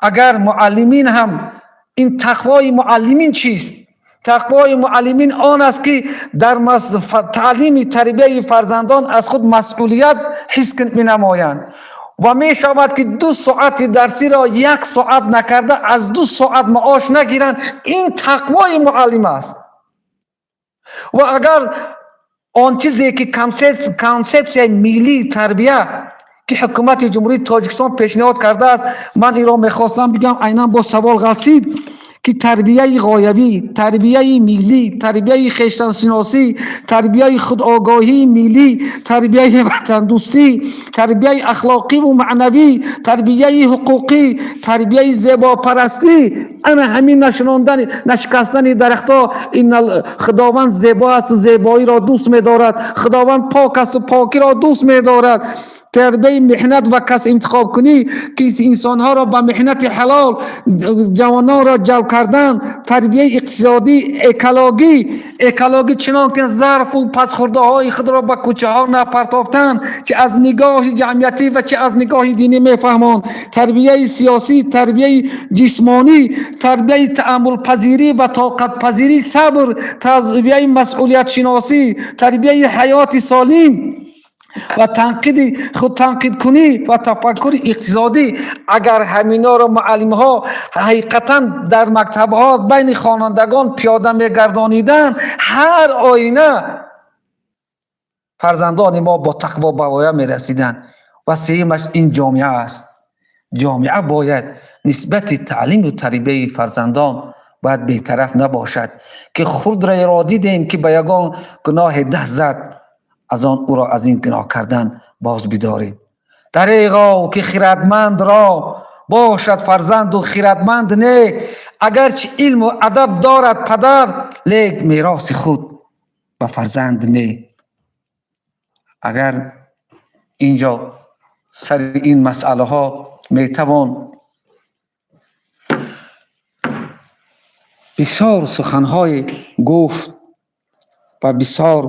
Агар муаллимин ҳам, ин тақвои муаллимин чист? Тақвои муаллимин он аст, ки дар таълими тарбияи фарзандон аз худ масъулият ҳис менамоянд ва мешавад, ки 2 соати дарсиро як соат накарда, аз 2 соат маош нагиранд. Ин тақвои муаллим аст. Ва агар он чизе ки консепсияи миллии тарбия, ки ҳукумати Ҷумҳурии Тоҷикистон пешниҳод кардааст, ман инро мехостам бигӯям, айнан бо савол ғалтид. Ки тарбияи ғоявӣ, тарбияи миллӣ, тарбияи хештаншиносӣ, тарбияи худогоҳии миллӣ, тарбияи ватандӯстӣ, тарбияи ахлоқиву маънавӣ, тарбияи ҳуқуқӣ, тарбияи зебопарастӣ, ана ҳамин нашинондани, нашикастани дарахтҳо. Ин Худованд зебо асту зебоиро дӯст медорад, Худованд пок асту покиро дӯст медорад. Тарбияи меҳнат ва касб интихобкунӣ, ки инсонҳоро ба меҳнати ҳалол, ҷавононро ҷалб кардан, тарбияи иқтисодӣ, экологӣ. Экологӣ чунон ки зарфу пасхӯрдаҳои худро ба кӯчаҳо напартофтан, чи аз нигоҳи ҷамъиятӣ ва чи аз нигоҳи динӣ мефаҳмон. Тарбияи сиёсӣ, тарбияи ҷисмонӣ, тарбияи тааммулпазирӣ ва тоқатпазирӣ, сабр, тарбияи масъулиятшиносӣ, тарбияи ҳаёти солим ва танқиди худтанқидкунӣ ва тафаккури иқтисодӣ. Агар ҳаминоро муаллимҳо ҳақиқатан дар мактабҳо байни хонандагон пиёда мегардониданд, ҳар оина фарзандони мо бо тақво ба воя мерасиданд. Ва сеюмаш ин ҷомеа аст. Ҷомеа бояд нисбати таълиму тарбияи фарзандон бояд бетараф набошад, ки хурдраеро дидем, ки ба ягон гуноҳе даст зад, аз он ӯро аз ин гуноҳ кардан боз бидорем. Дареғо, ки хирадмандро бошад фарзанду хирадманд не, агарчи илму адаб дорад падар, лек мероси худ ба фарзанд не. Агар инҷо сари ин масъалаҳо метавон бисёр суханҳое гуфт ва бисёр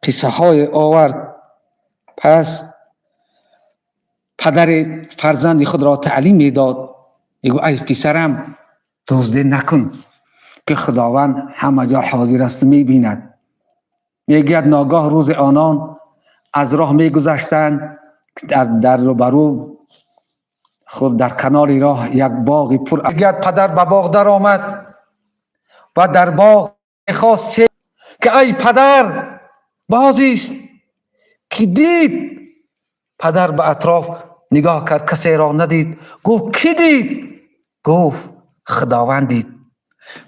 қиссаҳое овард. Пас падари фарзанди худро таълим медод, мегӯ: «Ай писарам, дуздӣ накун, ки Худованд ҳама ҷо ҳозир аст, мебинад». Мегӯяд, ногоҳ рӯзи онон аз роҳ мегузаштанд, дар рӯбарӯ худ дар канори роҳ як боғи пур. Мегӯяд, падар ба боғ даромад ва дар боғ хост, ки ай падар, бозист. Ки дид, падар ба атроф нигоҳ кард, касеро надид. Гуфт: «Кӣ дид?» Гуфт: «Худованд дид».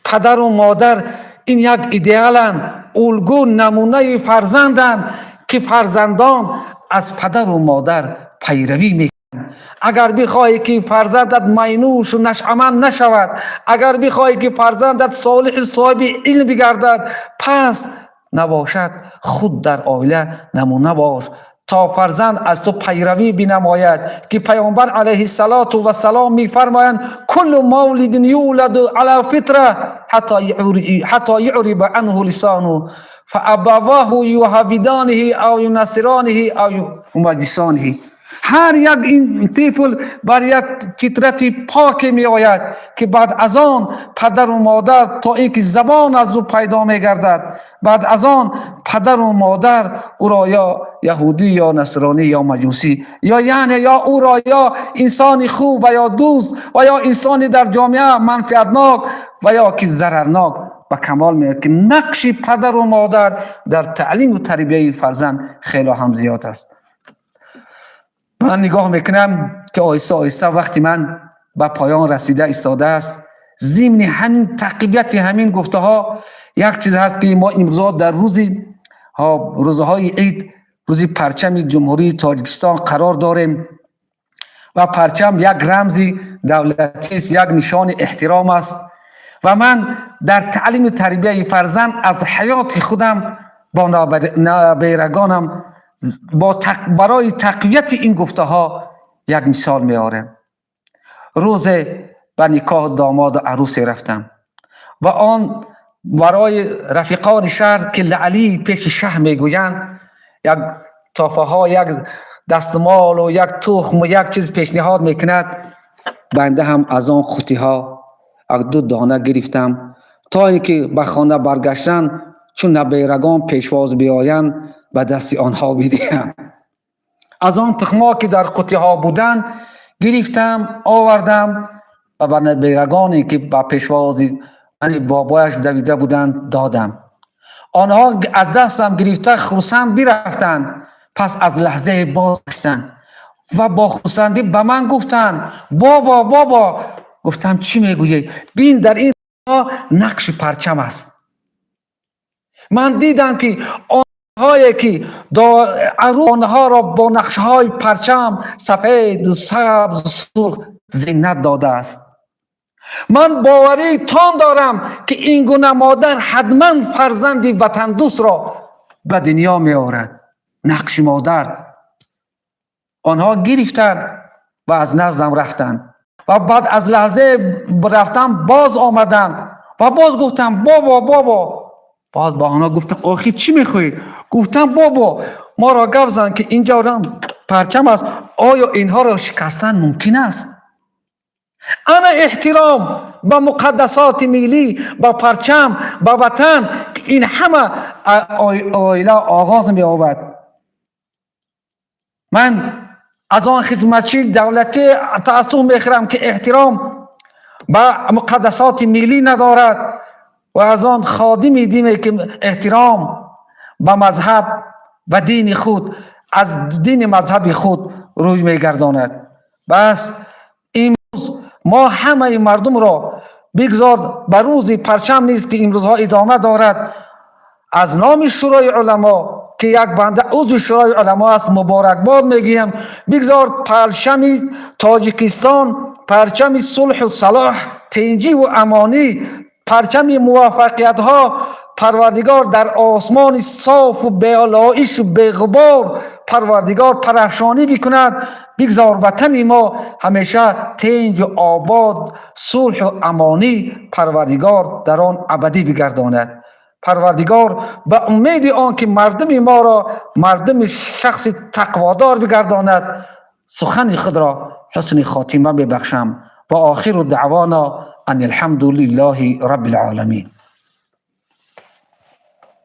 Падару модар ин як идеаланд, улгӯ, намунаи фарзанданд, ки фарзандон аз падару модар пайравӣ мекунанд. Агар бихоҳӣ, ки фарзандат майнӯшу нашъаманд нашавад, агар бихоҳӣ, ки фарзандат солиҳу соҳиби илм бигардад, пас набошад, худ дар оила намуна бош, то фарзанд аз ту пайравӣ бинамояд, ки Паёмбар алайҳиссалоту вассалом мефармоянд: «كل مولود يولد على الفطرة حتى يضرب عنه لسانه فأبواه يهودانه أو ينصرانه أو يمجسانه». Ҳар як ин тифл бар як фитрати поке меояд, ки баъд аз он падару модар, то ин ки забон аз ӯ пайдо мегардад, баъд аз он падару модар ӯро ё яҳудӣ, ё насронӣ, ё маҷусӣ, ё яъне ё ӯро ё инсони хуб ва ё дӯст ва ё инсони дар ҷомеа манфиатнок ва ё ки зарарнок ба камол меояд, ки нақши падару модар дар таълиму тарбияи фарзанд хело ҳам зиёд аст. Ман нигоҳ мекунам, ки оҳиста оҳиста вақти ман ба поён расида истодааст. Зимни ҳамин тақвияти ҳамин гуфтаҳо як чиз ҳаст, ки мо имрӯзо дар рӯзи рӯзҳои ид, рӯзи парчами Ҷумҳурии Тоҷикистон қарор дорем ва парчам як рамзи давлатист, як нишони эҳтиром аст. Ва ман дар таълиму тарбияи фарзанд аз ҳаёти худам бо наберагонам барои тақвияти ин гуфтаҳо як мисол меорем. Рӯзе ба никоҳ домоду арӯсе рафтам ва он барои рафиқони шаҳр, ки лаълии пеши шаҳр мегӯянд, як тофаҳо, як дастмолу як тухму як чиз пешниҳод мекунад. Банда ҳам аз он қутиҳо як ду дона гирифтам, то ин ки ба хона баргаштан, чун наберагон пешвоз биёянд, ба дасти онҳо бидиҳам. Аз он тухмҳо, ки дар қутиҳо буданд, гирифтам, овардам ва ба наберагоне, ки ба пешвози бобояш давида буданд, додам. Онҳо аз дастам гирифта, хурсанд бирафтанд. Пас аз лаҳзае бозгаштанд ва бо хурсандӣ ба ман гуфтанд: «Бобо, бобо». Гуфтам: «Чӣ мегӯед? Бин, дар ин нақши парчам аст». Ман дидам, ки онҳое ки онҳоро бо нақшҳои парчам сафед, сабз, сурх зинат додааст. Ман боварии том дорам, ки ин гуна модар ҳатман фарзанди ватандӯстро ба дунё меорад. Нақши модар. Онҳо гирифтанд ва аз наздам рафтанд ва баъд аз лаҳзае рафтан боз омаданд ва боз гуфтам: «Бобо, бобо». Боз ба онҳо гуфтам: «Охир чӣ мехоҳед?» Гуфтам: «Бобо, моро гап зан, ки инҷо парчам аст, оё инҳоро шикастан мумкин аст?» Ана эҳтиром ба муқаддасоти миллӣ, ба парчам, ба ватан, ки ин ҳама оила оғоз меёбад. Ман аз он хизматчии давлатӣ таассуф мехӯрам, ки эҳтиром ба муқаддасоти миллӣ надорад, ва аз он ходими дине, ки эҳтиром ба мазҳаб ва дини худ, аз дини мазҳаби худ рӯй мегардонад. Бас имрӯз мо ҳамаи мардумро бигзор ба рӯзи парчам низ, ки имрӯзҳо идома дорад, аз номи Шӯрои уламо, ки як банда узви Шӯрои уламо аст, муборакбод мегӯям. Бигзор парчами Тоҷикистон парчами сулҳу салоҳ, тинҷиву амонӣ, парчами муваффақиятҳо, Парвардигор дар осмони софу беолоишу беғубор Парвардигор парафшонӣ бикунад. Бигзор ватани мо ҳамеша тинҷу обод, сулҳу амонӣ Парвардигор дар он абадӣ бигардонад. Парвардигор, ба умеди он ки мардуми моро мардуми шахси тақводор бигардонад, сухани худро ҳусни хотима мебахшам. Ва охиру даъвона ан алҳамду лиллаҳи рабби лъоламин.